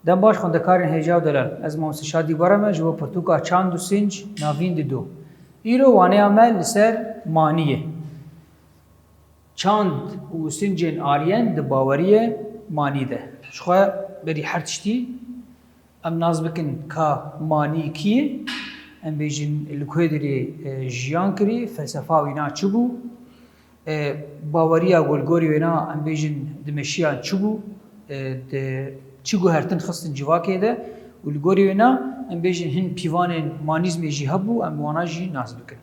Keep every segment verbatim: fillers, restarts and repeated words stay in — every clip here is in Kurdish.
Dem baş xwendekarên hêja û delal. Ez Mamoste Şadî Bara me ji bo pirtûka Çand û Sinc navîn dido. Îro waneya me li ser manî ye. Çand û sincên Aryen di baweriyê manî de. Jixwe berî her tiştî em nas bikin ka manî kî ye, em bêjin li ku derê, e, jiyan kirî, felsefa wîna çi bû, e, baweriya ku li gorî wêna em bêjin dimeşiya çi bû, e, di çi guhertin xistin civakê de û li gorî wêna em bêjin hin pîvanên manîzmê jî hebû, em wana jî nas bikin.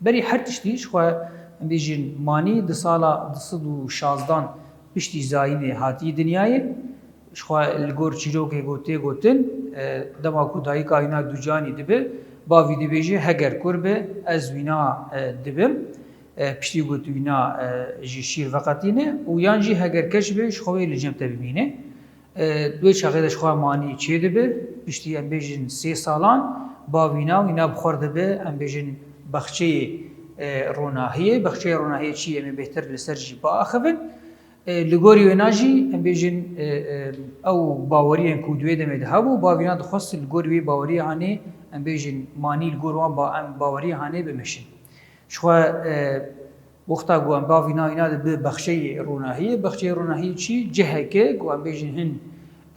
Berî her tiştî jixwe em bêjin manî di sala du sed û şazdan piştî zayînê hatiye dinyayê. Jixwe li gor çîrokê ku tê gotin, e, dema ku dayika wîna ducanî dibe, bavî dibêje heger kur be, ez wîna, e, dibim. E, piştî ku tu wîna, e, ji şîr veqetîne û yan jî heger keç be, jixwe wê li cem te bimîne. E, di wê çaxê de jixwe manî çêdibe, piştî em bêjin sê salan, bavîna wîna bi xwe re dibe, em bêjin baxçeyê, e, ronahiyê. Baxçeyê ronahiyê çi ye? Em ê bêhtir li ser jî biaxivin. E, li gorî wêna jî em bêjin, e, e, ew baweriyên ku di wê demê de hebû, bavîna dixwest li gorî wê baweriyê hanê, em bêjin manî li gor wan ba, em baweriyê hanê bimeşin. Jixwe, e, wexta ku em bavîna wîna dibe baxçeyê ronahiyê, baxçeyê ronahiyê çi? Ciheke ku em bêjin hin,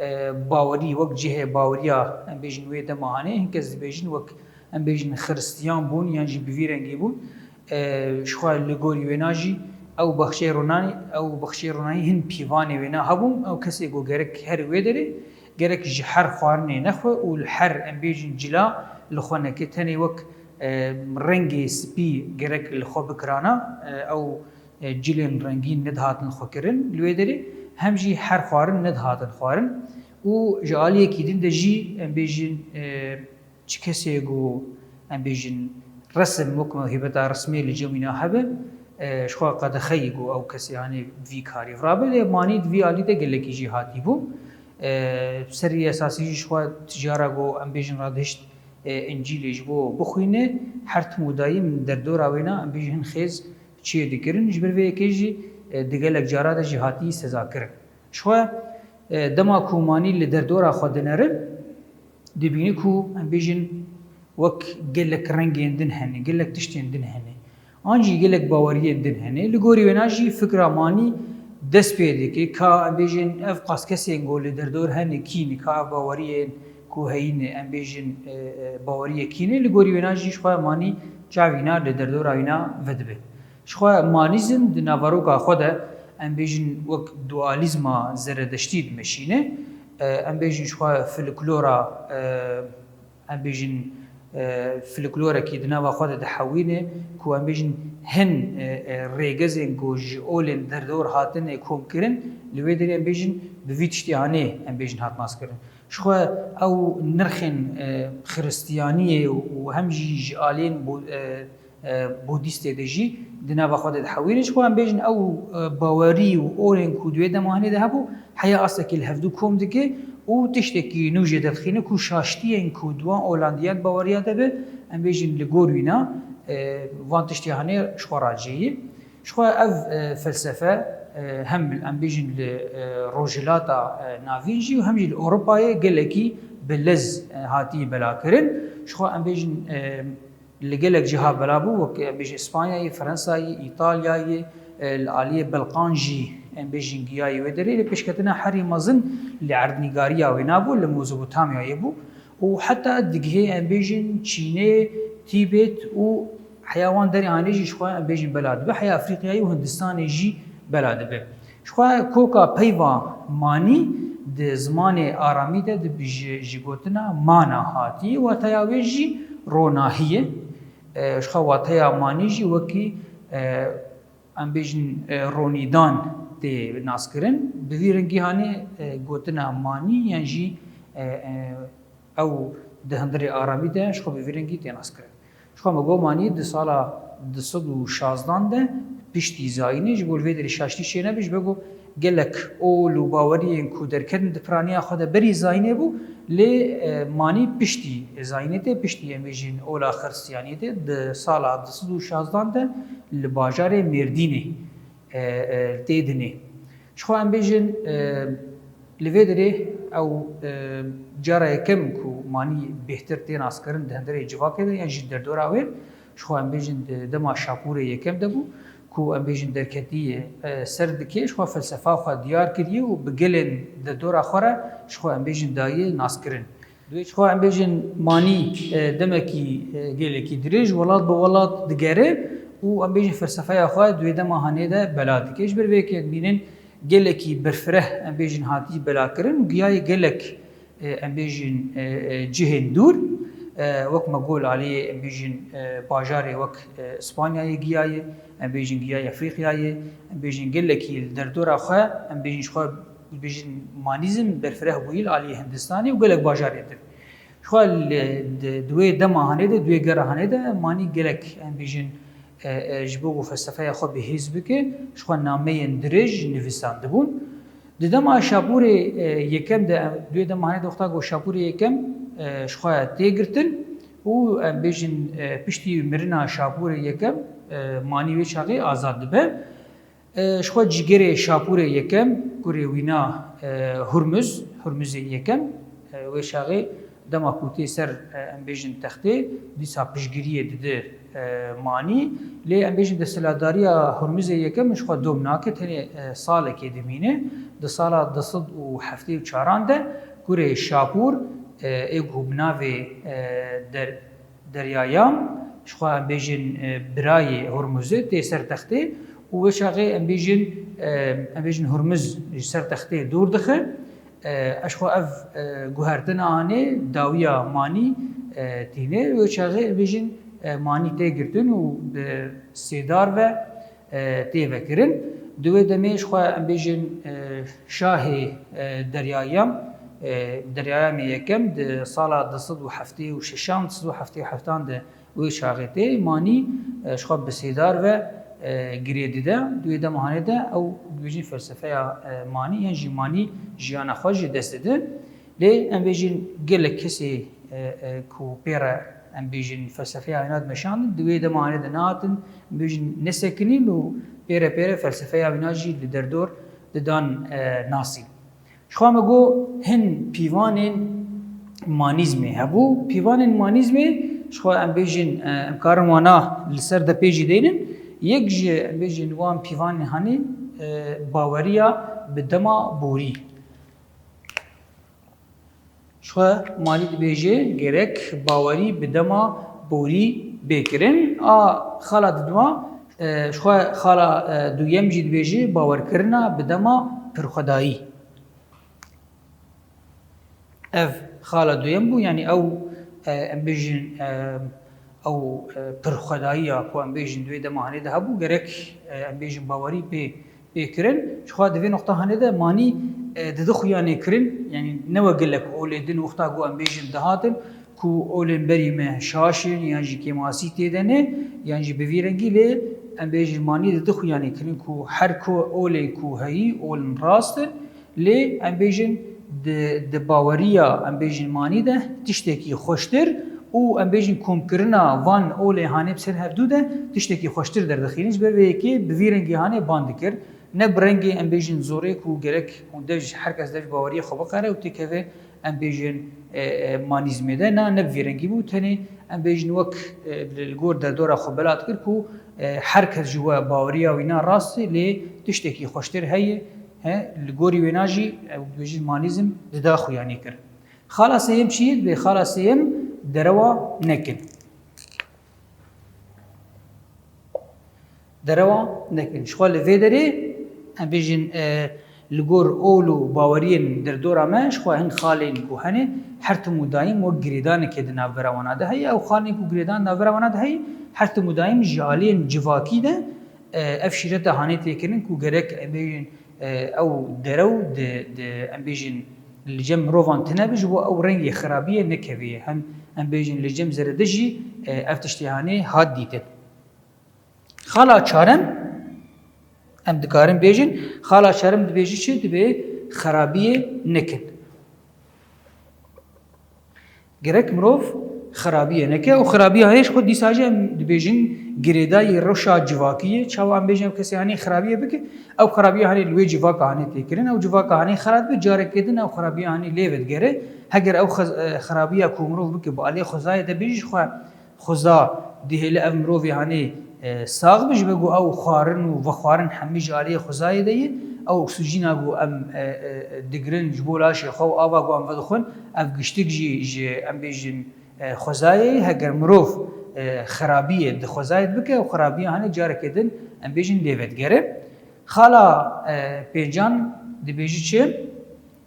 e, bawerî, wek cihê baweriya em bêjin wê dema hanê, hin kes dibêjin wek em bêjin xiristiyan bûn yan jî bi vî rengî bûn. E, jixwe li gorî wêna jî ew baxçeyê ronanî, ew baxçeyê ronahî hin pîvanê wêna hebûn, ew kesê ku gerek here wê derê, gerek ji her xwarinê nexwe û li her em bêjin cila li xwe neke, tenê wek, e, rengê spî gerek li xwe bikirana, e, ew, e, cilên rengîn nedihatin xwekirin li wê derê, hem jî her xwarin nedihatin xwarin û ji aliyekî din de jî em bêjin, e, çi kesê ku em bêjin resim wek mewhîbeta resmê li cem wîna hebe, e, jixwe qedexeyî ku ew kesê hanê vî karî virabe, lê manî di vî alî de gelekî jî hatî bû. E, serî esasî jî jixwe tijara ku em bêjin radihişt, e, Încîlê ji bo bixwîne, her tim û dayîm derdora wêna em bêjin hin xêz çê dikirin. Ji ber vê yekê jî, e, di gelek cara de jî hatî sezakirin. Jixwe, e, dema ku manî li derdora xwe dinere, dibîne ku em bêjin wek gelek rengên din hene, gelek tiştên din hene. An jî gelek baweriyên din hene. Li gorî wêna jî fikra manî dest pê dike ka em bêjin ev qas kesên ku li derdor hene kî ne, ka ev baweriyên ku heyî ne, em bêjin, e, e, baweriyê kî ne. Li gorî wêna jî jixwe manî çavîna li derdora wîna vedibe. Jixwe manîzm di naveroka xwe de, em bêjin, wek dualîzma zeredeştî dimeşîne. E, em bêjin jixwe folklora, e, em bêjin, e, folklorekî di nava xwe de dihewîne ku em bêjin hin, e, e, rêgezên ku ji olên derdor hatine komkirin, li wê derê em bêjin bi vî tiştî hanê em bêjin hat naskirin. Jixwe ew nirxên, e, xiristiyaniyê û hem jî ji aliyên bo-, e, e, Budîstê de jî di nava xwe de dihewîne. Jixwe em bêjin ew, e, bawerî û olên ku di wê dema hanê de hebû, heya astekî li hevdû kom dike û tiştekî nû jê derdixîne ku şaştiyên ku di wan olan de yan baweriya de be, em bêjin li gor wîna, e, van tiştê hanê jixwe racê ye. Jixwe ev, e, felsefe, e, hem em bêjin li, e, Rojhilata, e, Navîn jî û hem jî li Ewropayê gelekî bi lez, e, hatiye belakirin. Jixwe em bêjin, e, li gelek ciha bela bû, wek em bêjin Spanyayê, Fransayê, Îtalyayê, e, li aliyê Belqan jî em bêjin giyayê wê derê, lê pêşketina herî mezin li erdnîgariya wê nabû, li Mezopotamyayê bû û heta digihê em bêjin Çînê, Tîbet û heya wan derê hanê jî jixwe em bêjin bela dibe, heya Efrîqyayê û Hindistanê jî bela dibe. Jixwe koka peyva manî di zimanê aramî de di bi ji, ji gotina mana hatî, wateya wê jî ronahî ye. E, jixwe wateya manî jî wekî, e, em bêjin, e, ronîdan tê naskirin. Bi vî rengî hanê, e, gotina manî yan jî, e, e, ew di hundirê aramî de jixwe bi vî rengî tê naskirin. Jixwe me got manî di sala du sed û şazdan de piştî zayînê, ji bo li vê derê şaştî çênebe, ji ber ku gelek ol û baweriyên ku derketin di piraniya xwe de berî zayînê bû, lê, e, manî piştî zayînê tê, piştî em bêjin ola xiristiyaniyê tê, di sala du sed û şazdan de li bajarê Mêrdînê, e, e, tê dinê. Jixwe em bêjin, e, li vê derê Ew, e, cara yekem ku manî bêhtir tê naskirin di hundirê civakê de yan jî derdora wê, ji xwe em bêjin di dema şapûrê yekem de bû, ku em bêjin derketiye, e, ser dikê, ji xwe felsefa xwe diyar kiriye û bi gelên derdora xwe re ji xwe em bêjin daye naskirin. Divê ji xwe em bêjin manî, e, demekî, e, gelekî dirêj welat bi welat digere û em bêjin felsefeya xwe di wê dema hanê de bela dike. Ji ber vê yekê dibînin gelekî berfireh em bêjin hatî belakirin û giyaye gelek, e, em bêjin, e, e, cihên dûr, e, wek me got aliyê em bêjin, e, bajarê wek, e, Spanyayê giyaye, em bêjin giyaye Efrîqyayê, em bêjin gelekî li derdora xwe, em bêjin ji xwe bêjin manîzm berfireh bûyî li aliyê Hindistanê û gelek bajarên din. Ji xwe li, di, di wê dema hanê de, di wê gera hanê de manî gelek em bêjin, e, e, ji bo ku felsefeya xwe bi hêz bike, ji xwe nameyên dirêj nivîsandibûn. Di dema şapûrê, e, yekem de, em, di wê dema hanê de wexta ku şapûrê yekem, e, ji xwe tê girtin û em bêjin, e, piştî mirina şapûrê yekem, e, manî wê çaxê azad dibe. E, ji xwe cîgerê şapûrê yekem, kurê wîna, e, Hurmuz, Hurmuzê yekem, e, wê çaxê dema ku tê ser, e, em bêjin textê, dîsa piştgiriyê dide, e, manî. Lê em bêjin desthilatdariya Hurmuzê yekem ji xwe dom nake, tenê, e, salekê dimîne. Di sala du sed û heftê û çaran de kurê şapûr, e, ê ku bi navê, e, der-, Deryayam, ji xwe em bêjin, e, birayê Hurmuzê tê ser textê û wê çaxê em bêjin, e, em bêjin Hurmuz ji ser textê dûr dixe. E, ji xwe ev, e, guhertina anê dawiya manî, e, tîne. Wê çaxê em bêjin, e, manî tê girtin û bi sêdar ve, e, tê vekirin. Di wê demê ji xwe em bêjin, e, şahê, e, Deryayam, e, Deryayamê yekem di sala du sed û heftê û şeşan, du sed û heftê û heftan de wê çaxê tê manî, e, ji xwe bi sêdar ve, e, girê dide. Di wê dema hanê de ew dibêjin felsefeya, e, manî yan jî manî jiyana xwe ji dest dide. Lê em bêjin gelek kesê, e, e, ku pê re em bêjin felsefeya wîna dimeşandin, di wê dema hanê de nehatin, em bêjin nesekinîn û pê re pê re felsefeya wîna jî li derdor didan, e, nasîn. Ji xwe me got hin pîvanên manîzmê hebû. Pîvanên manîzmê ji xwe em bêjin, e, em karin wana li ser de pê jî deynin. Yek ji em bêjin wan pîvanên hanê, e, baweriya bi dema borî. Ji xwe manî dibêje gerek bawerî bi dema borî bê kirin. A xala didima, e, ji xwe xala, e, duyem jî dibêje bawerkirina bi dema pirxwedayî. Ev xala duyem bû, yanî ew, e, em bêjin, e, ew, e, pirxwedayiya ku em bêjin di wê dema hanê de hebû, gerek, e, em bêjin bawerî pê, pê kirin. Ji xwe di vê noqta hanê de manî, e, didi xuyanê kirin, yanî ne wek gelek olê din wexta ku em bêjin dihatin, ku olên berî me şaş in, yan jî kêmasî tê de ne, yan jî bi vî rengî lê em bêjin manî didi xuyanê kirin ku her ku olê ku heyî, olên rast in, Lê em bêjin di, di baweriya, em bêjin manî de tiştekî xweştir û em bêjin komkirina van olê hanê bi ser hevdû de tiştekî xweştir derdixînin. Ji ber vê yekê bi vî rengî hanê ban dikir. Ne bi rengê em bêjin zorê ku gerek hûn dev ji, her kes dev ji baweriya xwe biqere û têkeve em bêjin, e, e, manîzmê de. Na, ne bi vî rengî bû. Tenê em bêjin wek, e, li, li gor derdora xwe bela dikir ku, e, her kes ji we baweriya wî na rast e, lê tiştekî xweştir heye. He, li gorî wêna jî, ew dibêjin manîzm dida xuyanî kir. Xala sêyem çi ye? Dibê xala sêyem derewa nekin. Derewa nekin. Ji xwe li vê derê, em bêjin, e, li gor ol û baweriyên derdora me, ji xwe hin xalên ku hene, her tim û dayim wek girêdanekê di navbera wana de heye. Ew xalên ku girêdan navbera wana de heye, her tim û dayim ji aliyên civakî de, e, ev şîreta hanê tê kirin ku gerek em bêjin, e, ew derew di, di, em bêjin, li cem mirovan tune be, ji bo ew rengê xirabiyê nekevê. Hem, em bêjin, li cem zere de jî, e, ev tiştê hanê hat dîtin. Xala çarem, em dikarin bêjin, xala çarem dibêje çi? Dibê xirabiyê nekin. Gerek mirov xirabiyê neke. Û xirabiya hêj xwe dîsa jî em dibêjin girêdayî rewşa civakî ye. Çawa em bêjin ew kesê hanê xirabiye bike, ew xirabiya hanê li wê civaka hanê tê kirin, ew civaka hanê xirab be, carekê din ew xirabiya hanê lê vedigere. Heger ew xez-, e, xirabiya ku mirov bike bi aliyê xwezayê de bêjî, ji xwe xweza dihêle ev mirovê hanê, e, sax be, ji ber ku ew xwarin û vexwarin hemî ji aliyê xwezayê de ye. Ew oksîjîna ku em, e, e, digirin ji bo laşê xwe û ava ku em vedixwin, ev giştik jî ji, em bêjin, e, xwezayê ye. Heger mirov, e, xirabiyê di xwezayê de bike, ew xirabiya hanê carekê din, em bêjin, lê vedigere. Xala, e, pêncan dibêjî çi?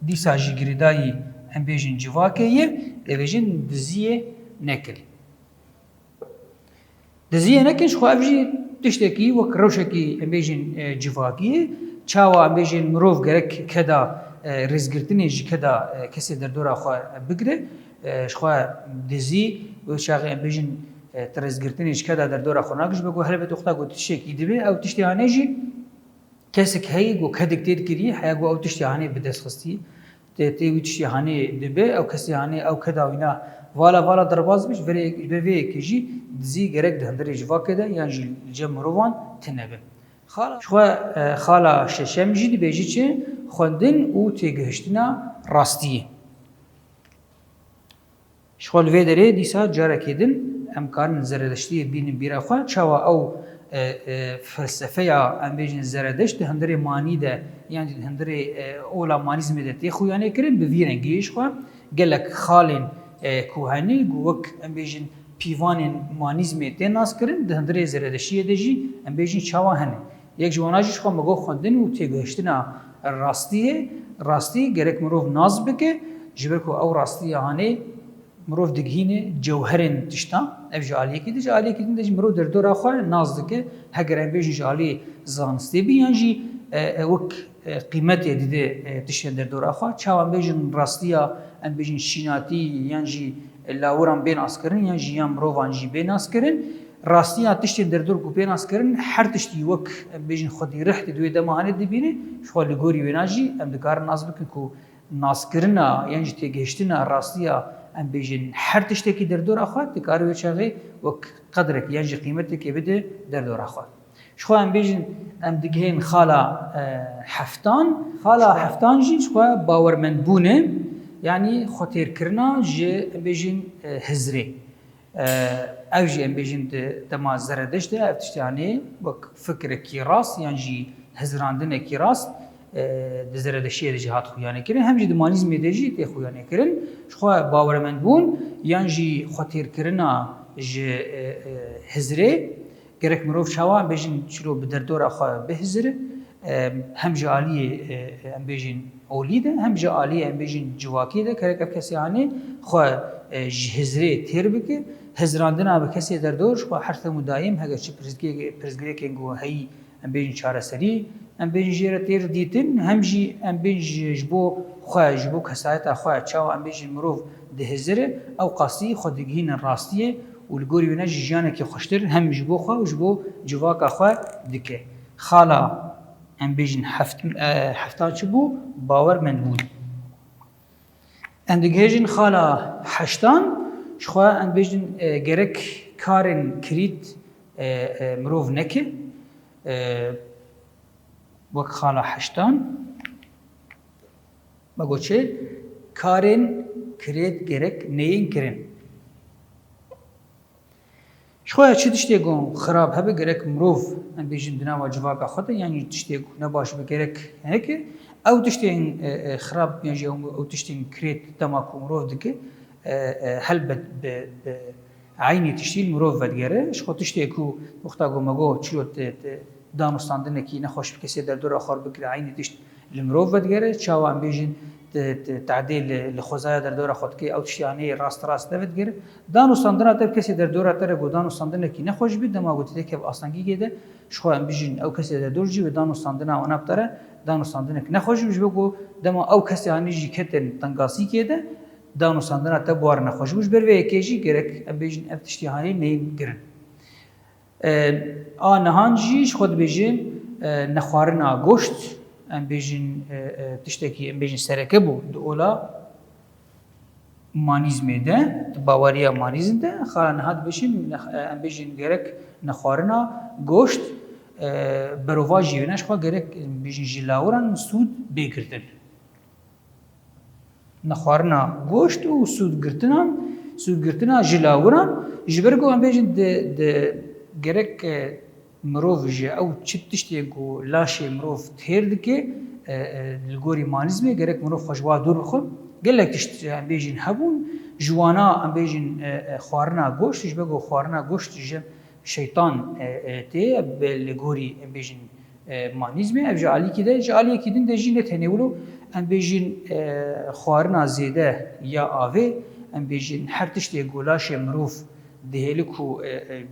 Dîsa jî girêdayî, em bêjin, civakê ye, dibêjin diziyê nekin. Diziyê nekin, ji xwe ev jî tiştekî wek rewşekî, em bêjin, e, civakî ye. Çawa, em bêjin, mirov gerek keda, e, rêzgirtinê ji keda, e, kesê derdora xwe bigire. E, ji xwe dizî wê çaxê, em bêjin, e, tu rêzgirtinê ji keda derdora xwe nake, ji ber ku helbet wexta ku tiştekî dibe, ew tiştê hanê jî kesek heye ku kedek tê dikirî, heya ku ew tiştê hanê bi dest xistî. Tê, tê wî tiştê hanê dibe, ew kesê hanê, ew keda wîna vala vala derbas dibe, ji verê, ji ber vê yekê jî dizî gerek di hundirê civakê de yan jî li cem mirovan tune be. Xala, ji xwe, e, xala şeşem jî dibêjî çi? Xwendin û têgihiştina rastiyê. Ji xwe li vê derê dîsa carekê din em karin Zeredeştiyê bînin bîra xwe. Çawa ew, e, e, felsefeya, em bêjin, Zeredeşt di hundirê manî de, yan jî di hundirê, e, ola manîzmê de tê xuyanê kirin, bi vî rengî ji xwe gelek xalên, e, ku henî ku wek, em bêjin, pîvanên manîzmê tê nas kirin, di hundirê Zeredeştiyê de jî, em bêjin, çawa hene. Yek ji wana jî ji xwe me got xwendin û têgihiştina rastiyê, rastî gerek mirov nas bike, ji ber ku ew rastiya hanê mirov digihîne cewherên tiştan. Ev ji aliyekî din, ji aliyekî din de jî mirov derdora xwe nas dike. Heger em bêjin ji aliyê zanistê bî yan jî, e, e, wek, e, qîmetê dide, e, tiştên derdora xwe. Çawa em bêjin rastiya, em bêjin şînatî yan jî lawiran bê naskirin yan jî ya mirovan jî bê naskirin. Rastiya tiştên derdor ku pê nas kirin, her tiştî wek, em bêjin, xwedî rih di wê dema hanê dibîne, ji xwe li gorî wêna jî em dikarin nas bikin ku naskirina yan jî têgihiştina rastiya, em bêjin, her tiştekî derdora xwe dikare wê çaxê wek qedrek yan jî qîmetekê bide derdora xwe. Ji xwe em bêjin, em digihên xala, e, heftan. Xala heftan jî ji xwe bawermendbûn e, yanî xwetêrkirina ji, em bêjin, e, hizrê. Ev jî, em bêjin, di dema Zeredeşt de ev tiştê hanê wek fikrekî rast yan jî hizirandinekî rast, e, di Zeredeştiyê de jî hat xuyanê kirin, hem jî di manîzmê de jî tê xuyanê kirin. Ji xwe bawermendbûn yan jî xwetêrkirina ji, e, e, hizrê, gerek mirov çawa, em bêjin, çilo bi derdora xwe bihizire, e, hem ji aliyê, e, em bêjin, olî de, hem ji aliyê, em bêjin, civakî de, gerek ev kesê hanê xwe, e, ji hizrê têr bike. Hizirandina bi kesê derdor ji xwe her dem û daîm, heger çi pirsgirêk-, pirsgirêkên ku heyî, em bêjin, çareserî, em bêjin, jê re têr dîtin, hem jî em bêjin ji, ji bo xwe, ji bo kesayeta xwe, çawa, em bêjin, mirov dihizire, ew qasî xwe digihîne rastiyê û li gorî wêne jî jiyanekî xweştir hem ji bo xwe û ji bo civaka xwe dike. Xala, em bêjin, heft-, e, heftan çi bû? Bawermendbûn. Em digihêjin xala heştan, ji xwe em bêjin, e, gerek karên kirît, e, e, mirov neke, e, wek xala heştan, me got çi? Karên kirêt gerek neyên kirin. Ji xwe ya çi tiştê ku xirab hebe, gerek mirov, em bêjin, di nava civaka xwe de, yanî tiştê ku nebaş be, gerek heke. Ew tiştên, e, e, xirab yan jî ew, ew tiştên kirêt dema ku mirov dike, e, e, helbet bi, bi eynî tiştî li mirov vedigere. Ji xwe tiştê ku wexta ku me got çilo te, te danûstandinekî nexweş bi kesê derdora xwe bikire, eynî tişt li mirov vedigere. Çawa em bêjin, te, te, tadê li, li xwezaya derdora xwe dike, ew tiştê hanê rast rast nevedigere. Danûstandina te bi kesê derdora te re ku danûstandinekî nexweş bî, dema ku te têkev astengîkê de, ji xwe em bijîn, ew kesê derdor jî wê danûstandina wana bi te re danûstandinek nexweş bî, ji bo ku dema ew kesê hanê jî ketin tengasîkê de, danûstandina te bi wan re nexweş bû. Ji ber vê yekê jî gerek em bêjin ev tiştê hanê neyên kirin. E, a nihan jî ji xwe dibêjin, e, nexwarina goşt, em bêjin, e, e, tiştekî, em bêjin, sereke bû di ola Manîzmê de, di baweriya manîzm de, xala niha dibêjin, em bêjin gerek nexwarina goşt, e, berovajî wêne ji xwe gerek, em bêjin ji lawiran sûd bê girtin. Nexwarina goşt û sûd girtinan, sûd girtina ji lawiran, ji ber ku em bêjin di, di gerek, e, mirov ji ew çi tiştê ku laşê mirov têr dike, e, e, li gorî manîzmê gerek mirov xwe ji wa dûr bixwe. Gelek tişt em bêjin hebûn, ji wana em bêjin, e, e, xwarina goşt, ji ber ku xwarina goşt ji şeytan, e, e, tê, bi, li gorî em bêjin, e, manîzmê. Ev ji alîkî de, ji aliyekî din de jî ne tenê wilo em bêjin, e, xwarina zêde ya avê, em bêjin her tiştê ku laşê mirov dihêli ku, e, e,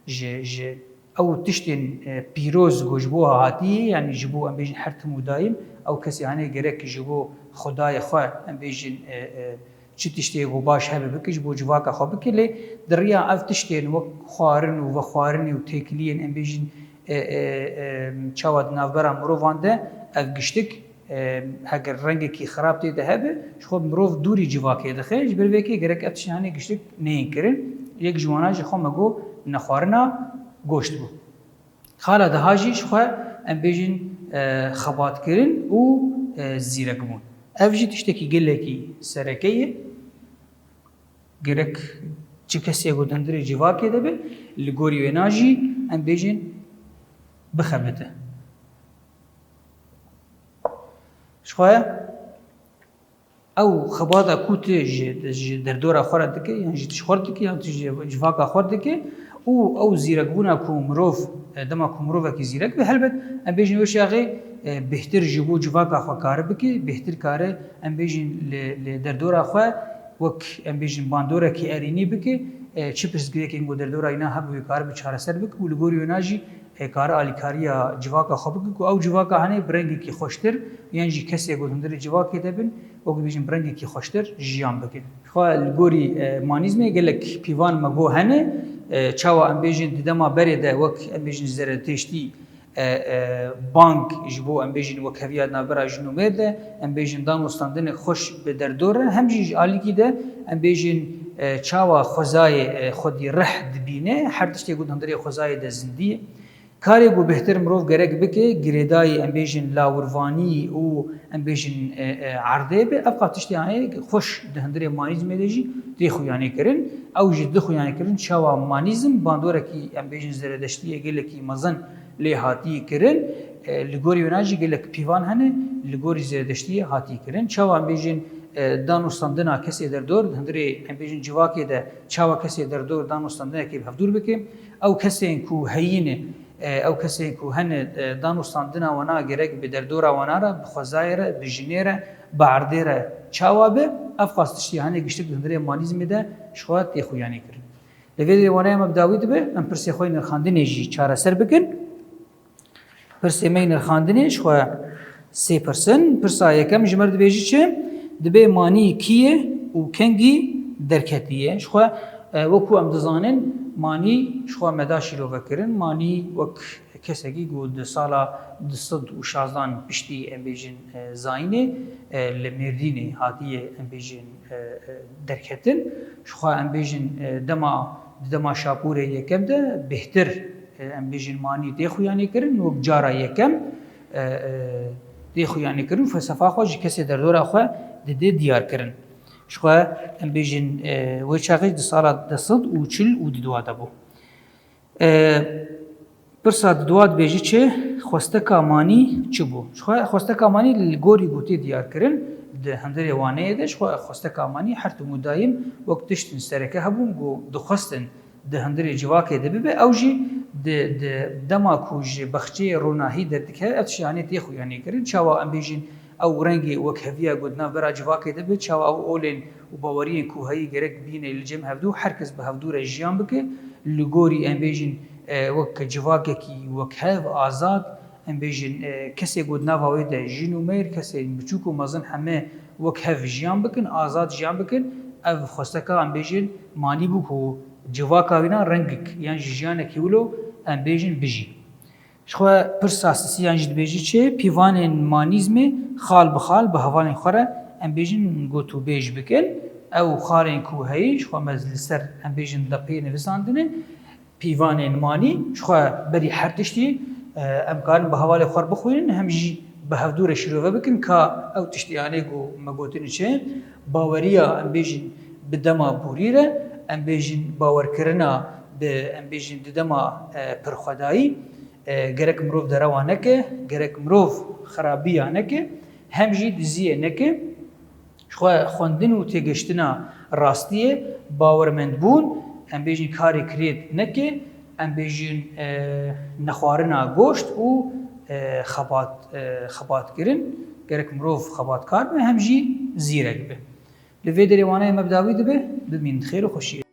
ji, ji ew tiştên, e, pîroz ku ji bo hatiyê, yanî ji bo em bêjin her tim û dayim, ew kesê hene gerek ji bo Xwedayê xwe, em bêjin, e, e, çi tiştê ku baş hebe bike, ji bo civaka xwe bike, lê di riya ev tiştên wek xwarin û vexwarinê û têkiliyên, em bêjin, e, e, e, çawa di navbera mirovan de ev giştik, e, heger rengekî xirab tê de hebe, ji xwe mirov dûrî civakê dixe, ji ber vê yekê gerek ev tiştên hanê giştik neyên kirin. Yek ji wana jî xwe me got nexwarina goşt bû. Xala daha jî ji xwe em bêjin, e, xebatkirin û, e, zîrekbûn. Ev jî tiştekî gelekî sereke ye. Gerek çi kesê ku di hundirê civakê de be, li gorî wêna jî em bêjin bixebite. Ji xwe ew xebata ku tu ji, ji derdora xwe re dike, yan jî tu ji xwe re dike, yan tu ji civaka xwe re dike û ew zîrekbûna ku mirov, e, dema ku mirovekî zîrek be, helbet em bêjin wê çaxê, e, bêhtir ji bo civaka xwe kare bike, bêhtir kare, em bêjin, li, li derdora xwe wek, em bêjin, bandorekî erênî bike, e, çi pirsgirêkên ku derdora îna hebû wê kare bi çareser bike û li gorî wêna jî, e, kare alîkariya civaka xwe bike ku ew civaka hene bi rengekî xweştir, yan jî kesê ku hundirê civakê de bin, wek bêjin bi rengekî xweştir jiyan bikin. Xwe li gorî, e, manîzmê gelek pîvan me got hene, e, çawa em bêjin di dema berê de wek em bêjin zeretêştî, e, e, bang ji bo em bêjin wekheviya di navbera jin û mêr de, em bêjin dan û standinek xweş bi derdor e, hem jî ji alîkî de em bêjin, e, çawa xwezayê, e, xwedî rih dibîne, her tiştê ku di hundirê xwezayê de zindî ye. Karê ku bêhtir mirov gerek bike, girêdayî em bêjin lawirvanî û em bêjin, e, e, erdê be, ev qas tiştê heye xweş di hundirê manîzmê de jî tê xuyanê kirin. Ew jî di xuyanê kirin, çawa manîzm bandorekî em bêjin zeredeştiyê gelekî mezin lê hatî kirin. E, li gorî wêna jî gelek pîvan hene, li gorî zeredeştiyê hatî kirin. Çawa em bêjin, e, dan û standina kesê derdor, di hundirê em bêjin civakê de çawa kesê derdor dan û standinekê bi hevdûr bike. Ew kesên ku heyî ne, e, ew kesên ku hene, e, dan û standina wana gerek bi derdora wana re, bi xwezayê re, bi jinê re, bi erdê re çawa be, ev qas tiştî hene giştik di hundirê manîzmê de ji xwe tê xuyanê kirin. Li vê derê waneya me bi dawî dibe, em pirsê xwe yê nirxandinê jî çareser bikin. Pirsê me yê nirxandinê ji xwe sê pirs in. Pirsa yekem ji me re dibêjî çi? Dibê manî kî ye û kengî derketiye? Ji xwe, e, wekû em dizanin, manî ji xwe me da şîrove kirin. Manî wek kesekî ku di sala du sed û şazdan piştî, em bêjin, e, zayînê, e, li Mêrdînê hatiye, em bêjin, e, e, derketin. Ji xwe em bêjin, e, dema, di dema şapûrê yekem de bêhtir, e, em bêjin manî tê xuyanê kirin, wek cara yekem, e, e, tê xuyanê kirin, felsefa xwe ji kesê derdora xwe didê diyar kirin. Ji xwe em bêjin, e, wê çaxê di sala du sed û çil û diduwa de bû. E, pirsa diduwa dibêjî çi? Xwesteka manî çi bû? Ji xwe xwesteka manî li gorî gotê diyar kirin, di hundirê waneyê de ji xwe xwesteka manî her tim û dayim wek tiştin sereke hebûn ku dixwestin di hundirê civakê de bibe, ew jî di, di dema ku ji bexçeyê ronahî derdikeve, ev tişt hanê tê xuyanê kirin. Çawa em bêjin ew rengê wekheviya ku di navbera civakê de be, çawa ew olên û baweriyên ku heyî gerek bîne li cem hevdû, her kes bi hevdû re jiyan bike, li gorî em bêjin, e, wek civakekî wekhev, azad, em bêjin, e, kesê ku di nava wê de jin û mêr, kesên biçûk û mezin heme wek hev jiyan bikin, azad jiyan bikin. Ev xwesteka, em bêjin, manî bû ku civaka wîna rengik yan jî jiyanekî wilo, em bêjin, bijî. Ji xwe pirsa sisiyan jî dibêjî çi? Pîvanên manîzmê xal bi xal bi hevalên xwe re, em bêjin, gotûbêj bikin. Ew xalên ku heyî, ji xwe me li ser, em bêjin, depê nivîsandine, pîvanên manî, ji xwe berî her tiştî, e, em karin bi hevalê xwe re bixwînin, hem jî bi hevdû re şîrove bikin ka ew tiştî anê ku me gotin çi, baweriya, em bêjin, bi dema borî re, em bêjin, bawerkirina bi, em bêjin, di dema, e, pirxwedayî, e, gerek mirov derewa neke, gerek mirov xerabiya neke, hem jî diziyê neke. Ji xwe xwendin û têgihiştina rastiyê, bawermendbûn, em bêjin, karê kirêt neke, em bêjin, e, nexwarina goşt û, e, xebat, e, xebatkirin, gerek mirov xebatkar be, hem jî zîrek be. Li vê derê waneyê me bi dawî dibe, bimînin xêr û xweşiyê.